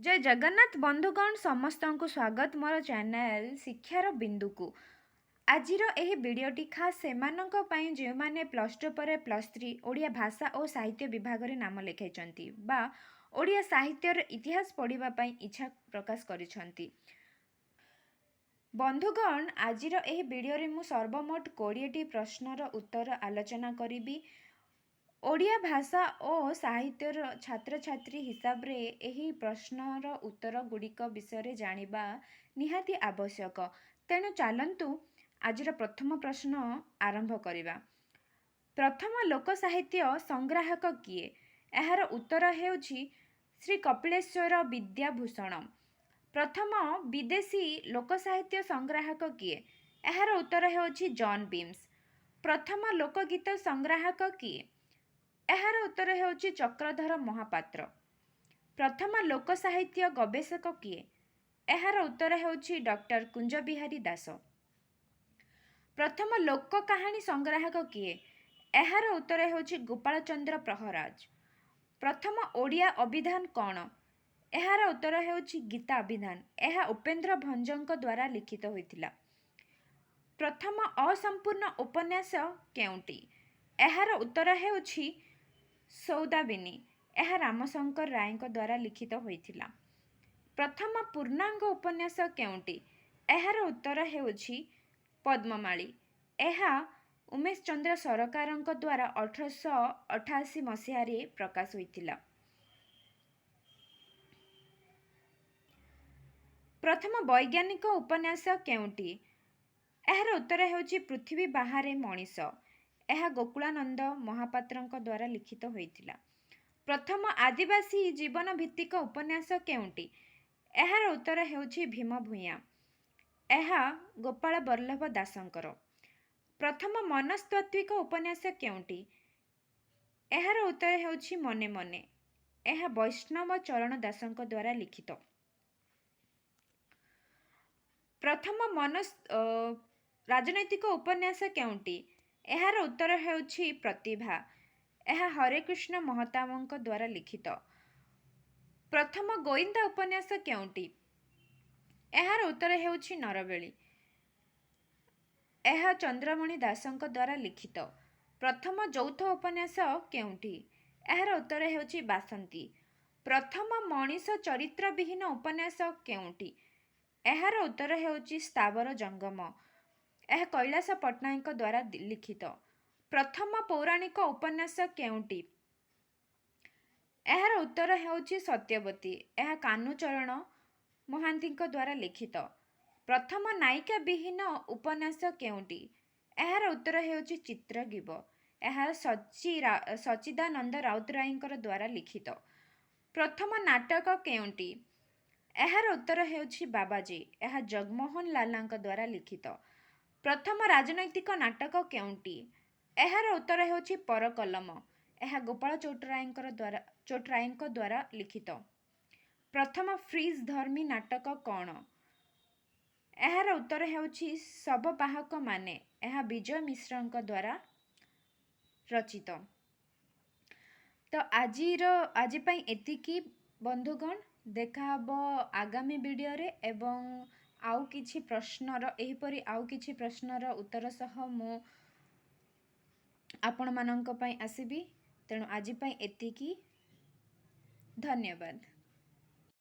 ଜୟ ଜଗନ୍ନାଥ ବନ୍ଧୁଗଣ, ସମସ୍ତଙ୍କୁ ସ୍ୱାଗତ ମୋର ଚ୍ୟାନେଲ୍ ଶିକ୍ଷାର ବିନ୍ଦୁକୁ। ଆଜିର ଏହି ଭିଡ଼ିଓଟି ଖାସ୍ ସେମାନଙ୍କ ପାଇଁ, ଯେଉଁମାନେ +2 ପରେ +3 ଓଡ଼ିଆ ଭାଷା ଓ ସାହିତ୍ୟ ବିଭାଗରେ ନାମ ଲେଖାଇଛନ୍ତି ବା ଓଡ଼ିଆ ସାହିତ୍ୟର ଇତିହାସ ପଢ଼ିବା ପାଇଁ ଇଚ୍ଛା ପ୍ରକାଶ କରିଛନ୍ତି। ବନ୍ଧୁଗଣ, ଆଜିର ଏହି ଭିଡ଼ିଓରେ ମୁଁ ସର୍ବମୋଟ 20ଟି ପ୍ରଶ୍ନର ଉତ୍ତର ଆଲୋଚନା କରିବି। ଓଡ଼ିଆ ଭାଷା ଓ ସାହିତ୍ୟର ଛାତ୍ରଛାତ୍ରୀ ହିସାବରେ ଏହି ପ୍ରଶ୍ନର ଉତ୍ତର ଗୁଡ଼ିକ ବିଷୟରେ ଜାଣିବା ନିହାତି ଆବଶ୍ୟକ। ତେଣୁ ଚାଲନ୍ତୁ, ଆଜିର ପ୍ରଥମ ପ୍ରଶ୍ନ ଆରମ୍ଭ କରିବା। ପ୍ରଥମ ଲୋକ ସାହିତ୍ୟ ସଂଗ୍ରାହକ କିଏ? ଏହାର ଉତ୍ତର ହେଉଛି ଶ୍ରୀ କପିଳେଶ୍ୱର ବିଦ୍ୟାଭୂଷଣ। ପ୍ରଥମ ବିଦେଶୀ ଲୋକସାହିତ୍ୟ ସଂଗ୍ରାହକ କିଏ? ଏହାର ଉତ୍ତର ହେଉଛି ଜନ୍ ବିମ୍ସ। ପ୍ରଥମ ଲୋକଗୀତ ସଂଗ୍ରାହକ କିଏ? ଏହାର ଉତ୍ତର ହେଉଛି ଚକ୍ରଧର ମହାପାତ୍ର। ପ୍ରଥମ ଲୋକ ସାହିତ୍ୟ ଗବେଷକ କିଏ? ଏହାର ଉତ୍ତର ହେଉଛି ଡକ୍ଟର କୁଞ୍ଜବିହାରୀ ଦାସ। ପ୍ରଥମ ଲୋକ କାହାଣୀ ସଂଗ୍ରାହକ କିଏ? ଏହାର ଉତ୍ତର ହେଉଛି ଗୋପାଳ ଚନ୍ଦ୍ର ପ୍ରହରାଜ। ପ୍ରଥମ ଓଡ଼ିଆ ଅଭିଧାନ କ'ଣ? ଏହାର ଉତ୍ତର ହେଉଛି ଗୀତା ଅଭିଧାନ। ଏହା ଉପେନ୍ଦ୍ର ଭଞ୍ଜଙ୍କ ଦ୍ୱାରା ଲିଖିତ ହୋଇଥିଲା। ପ୍ରଥମ ଅସମ୍ପୂର୍ଣ୍ଣ ଉପନ୍ୟାସ କେଉଁଟି? ଏହାର ଉତ୍ତର ହେଉଛି ସୌଦାବିନୀ। ଏହା ରାମଶଙ୍କର ରାୟଙ୍କ ଦ୍ୱାରା ଲିଖିତ ହୋଇଥିଲା। ପ୍ରଥମ ପୂର୍ଣ୍ଣାଙ୍ଗ ଉପନ୍ୟାସ କେଉଁଟି? ଏହାର ଉତ୍ତର ହେଉଛି ପଦ୍ମମାଳୀ। ଏହା ଉମେଶ ଚନ୍ଦ୍ର ସରକାରଙ୍କ ଦ୍ୱାରା 1888 ମସିହାରେ ପ୍ରକାଶ ହୋଇଥିଲା। ପ୍ରଥମ ବୈଜ୍ଞାନିକ ଉପନ୍ୟାସ କେଉଁଟି? ଏହାର ଉତ୍ତର ହେଉଛି ପୃଥିବୀ ବାହାରେ ମଣିଷ। ଏହା ଗୋକୁଳାନନ୍ଦ ମହାପାତ୍ରଙ୍କ ଦ୍ୱାରା ଲିଖିତ ହୋଇଥିଲା। ପ୍ରଥମ ଆଦିବାସୀ ଜୀବନ ଭିତ୍ତିକ ଉପନ୍ୟାସ କେଉଁଟି? ଏହାର ଉତ୍ତର ହେଉଛି ଭୀମ ଭୂୟାଁ। ଏହା ଗୋପାଳ ବଲ୍ଲଭ ଦାସଙ୍କର। ପ୍ରଥମ ମନସ୍ତାତ୍ତ୍ୱିକ ଉପନ୍ୟାସ କେଉଁଟି? ଏହାର ଉତ୍ତର ହେଉଛି ମନେ ମନେ। ଏହା ବୈଷ୍ଣବ ଚରଣ ଦାସଙ୍କ ଦ୍ୱାରା ଲିଖିତ। ପ୍ରଥମ ରାଜନୈତିକ ଉପନ୍ୟାସ କେଉଁଟି? ଏହାର ଉତ୍ତର ହେଉଛି ପ୍ରତିଭା। ଏହା ହରେକୃଷ୍ଣ ମହତାବଙ୍କ ଦ୍ୱାରା ଲିଖିତ। ପ୍ରଥମ ଗୋଇନ୍ଦା ଉପନ୍ୟାସ କେଉଁଟି? ଏହାର ଉତ୍ତର ହେଉଛି ନରବଳି। ଏହା ଚନ୍ଦ୍ରମଣି ଦାସଙ୍କ ଦ୍ୱାରା ଲିଖିତ। ପ୍ରଥମ ଯୌଥ ଉପନ୍ୟାସ କେଉଁଟି? ଏହାର ଉତ୍ତର ହେଉଛି ବାସନ୍ତୀ। ପ୍ରଥମ ମଣିଷ ଚରିତ୍ରବିହୀନ ଉପନ୍ୟାସ କେଉଁଟି? ଏହାର ଉତ୍ତର ହେଉଛି ସ୍ଥାବର ଜଙ୍ଗମ। ଏହା କୈଳାସ ପଟ୍ଟନାୟକଙ୍କ ଦ୍ୱାରା ଲିଖିତ। ପ୍ରଥମ ପୌରାଣିକ ଉପନ୍ୟାସ କେଉଁଟି? ଏହାର ଉତ୍ତର ହେଉଛି ସତ୍ୟବତୀ। ଏହା କାହ୍ନୁଚରଣ ମହାନ୍ତିଙ୍କ ଦ୍ୱାରା ଲିଖିତ। ପ୍ରଥମ ନାୟିକା ବିହୀନ ଉପନ୍ୟାସ କେଉଁଟି? ଏହାର ଉତ୍ତର ହେଉଛି ଚିତ୍ରଗ୍ରୀବ। ଏହା ସଚ୍ଚିଦାନନ୍ଦ ରାଉତରାୟଙ୍କର ଦ୍ୱାରା ଲିଖିତ। ପ୍ରଥମ ନାଟକ କେଉଁଟି? ଏହାର ଉତ୍ତର ହେଉଛି ବାବାଜୀ। ଏହା ଜଗମୋହନ ଲାଲାଙ୍କ ଦ୍ୱାରା ଲିଖିତ। ପ୍ରଥମ ରାଜନୈତିକ ନାଟକ କେଉଁଟି? ଏହାର ଉତ୍ତର ହେଉଛି ପରକଲମ। ଏହା ଗୋପାଳ ଚୋଟରାୟଙ୍କ ଦ୍ୱାରା ଲିଖିତ। ପ୍ରଥମ ଫ୍ରିଜ୍ ଧର୍ମୀ ନାଟକ କ'ଣ? ଏହାର ଉତ୍ତର ହେଉଛି ଶବବାହକମାନେ। ଏହା ବିଜୟ ମିଶ୍ରଙ୍କ ଦ୍ୱାରା ରଚିତ। ତ ଆଜି ପାଇଁ ଏତିକି ବନ୍ଧୁଗଣ। ଦେଖାହବ ଆଗାମୀ ଭିଡ଼ିଓରେ ଏବଂ ଆଉ କିଛି ପ୍ରଶ୍ନର ଏହିପରି ଆଉ କିଛି ପ୍ରଶ୍ନର ଉତ୍ତର ସହ ମୁଁ ଆପଣମାନଙ୍କ ପାଇଁ ଆସିବି। ତେଣୁ ଆଜି ପାଇଁ ଏତିକି, ଧନ୍ୟବାଦ।